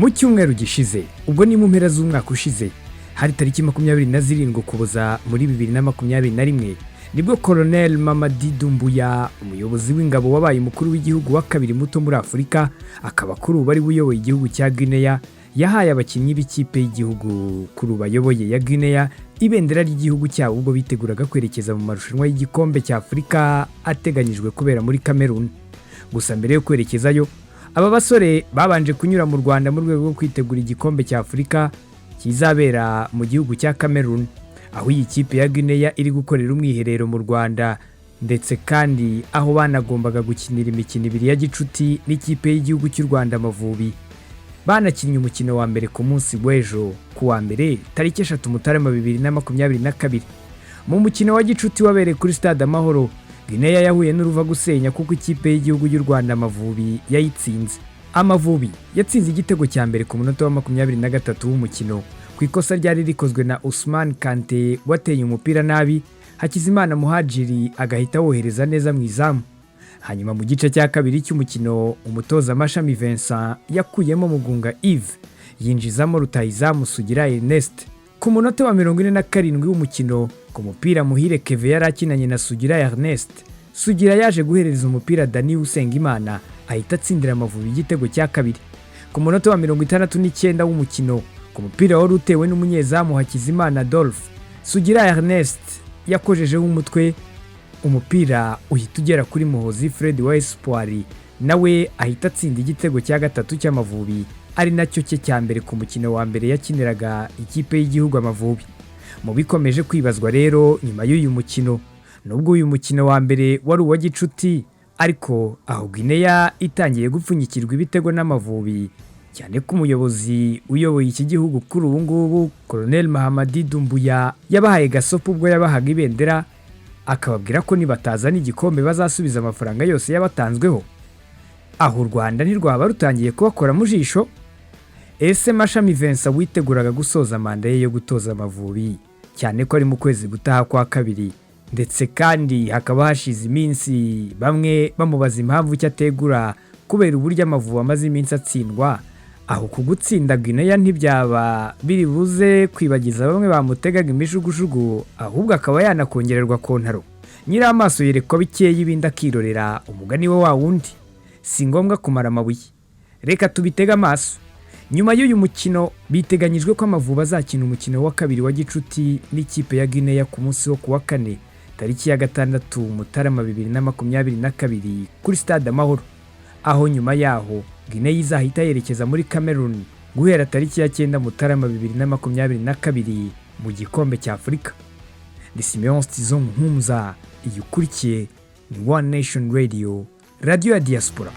Mu cyumweru gishize, ubwo ni mu mpera z'umwaka ushize, hari tariki 27 Ukuboza muri 2021, nibwo Colonel Mamadi Doumbouya, umuyobozi w'ingabo wabaye umukuru w'igihugu wa kabiri muto muri Afurika, akaba kuri ubu ari we uyoboye igihugu cya Guinea, yahaye abakinnyi b'ikipe y'igihugu kuri ubu ayoboye ya Guinea ibendera ry'igihugu cyabo ubwo biteguraga kwerekeza mu marushanwa y'igikombe cya Afurika ateganyijwe kubera muri Cameroon. Gusa mbere yo kwerekezayo, aba basore babanje kunyura mu Rwanda mu rwego rwo kwitegura igikombe cya Afurika kizabera mu gihugu cya Cameroon, aho iyi kipe ya Guinea iri gukorera umwiherero mu Rwanda, ndetse kandi aho banagombaga gukinira imikino ibiri ya gicuti n'ikipe y'igihugu cy'u Rwanda Amavubi. Banakinnye umukino wa mbere ku munsi w'ejo ku wa mbere tariki 3 Mutarama 2022. Mu mukino wa gicuti wabereye kuri Stade Amahoro, Guinea yahuye n'uruva gusenya kuko ikipe y'igihugu y'u Rwanda Amavubi yayitsinze. Amavubi yatsinze igitego cya mbere ku munota wa 23 w'umukino ku ikosa ryari rikozwe na Ousmane Kante wateye umupira nabi, Hakizimana Muhajiri agahita awohereza neza mu izamu. Hanyuma mu gice cya kabiri cy'umukino, umutoza Mashami Vincent yakuyemo Mugunga Yves, yinjizamo rutahizamu Sugira Ernest. Ku munota wa 47 w'umukino, ku mupira Muhire Kevin yari akinanye na Sugira Ernest, Sugira yaje guhereza umupira Dani Usengimana, ahita atsindira Amavubi igitego cya kabiri. Ku munota wa 69 w'umukino, ku mupira wari utewe n'umunyezamu Hakizimana Adolphe, Sugira Ernest yakojejeho umutwe, umupira uhita ugera kuri Muhozi Fred wa Espoir, nawe ahita atsinda igitego cya gatatu cy'Amavubi, ari nacyo cye cya mbere ku mukino wa mbere yakiniraga ikipe y'igihugu Amavubi. Mu bikomeje kwibazwa rero nyuma y'uyu mukino, nubwo uyu mukino wa mbere wari uwa gicuti, ariko aho Guinea itangiye gupfunyikirwa ibitego n'Amavubi, cyane ko umuyobozi uyoboye iki gihugu kuri ubu ngubu, Colonel Mahamadi Doumbouya, yabahaye gasopo ubwo yabahaga ibendera, akababwira ko nibatazana igikombe bazasubiza amafaranga yose yabatanzweho. Aho u Rwanda ntirwaba rutangiye kubakora mu jisho? Ese Mashami Vincent witeguraga gusoza manda ye yo gutoza Amavubi, cyane ko ari mu kwezi gutaha kwa kabiri, ndetse kandi hakaba hashize iminsi bamwe bamubaza impamvu icyo ategura kubera uburyo Amavubi amaze iminsi atsindwa, aho ku gutsinda Guinea ntibyaba biri buze kwibagiza bamwe bamutegaga imijugujugu, ahubwo akaba yanakongererwa kontaro? Nyiri amaso yerekwa bikeya ibindi akirorera, umugani we wa wundi. Si ngombwa kumara amabuye, reka tubitege amaso. Nyuma y'uyu mukino, biteganyijwe ko Amavubi azakina umukino wa kabiri wa gicuti n'ikipe ya Guinea ku munsi wo ku wa kane tariki ya 6 Mutarama 2022 kuri Stade Amahoro, aho nyuma yaho Guinea izahita yerekeza muri Cameroon guhera tariki ya 9 Mutarama 2022 mu gikombe cya Afurika. Ni Simeon Stizo Muhumuza, iyi ukurikiye ni One Nation Radio, radiyo ya diaspora.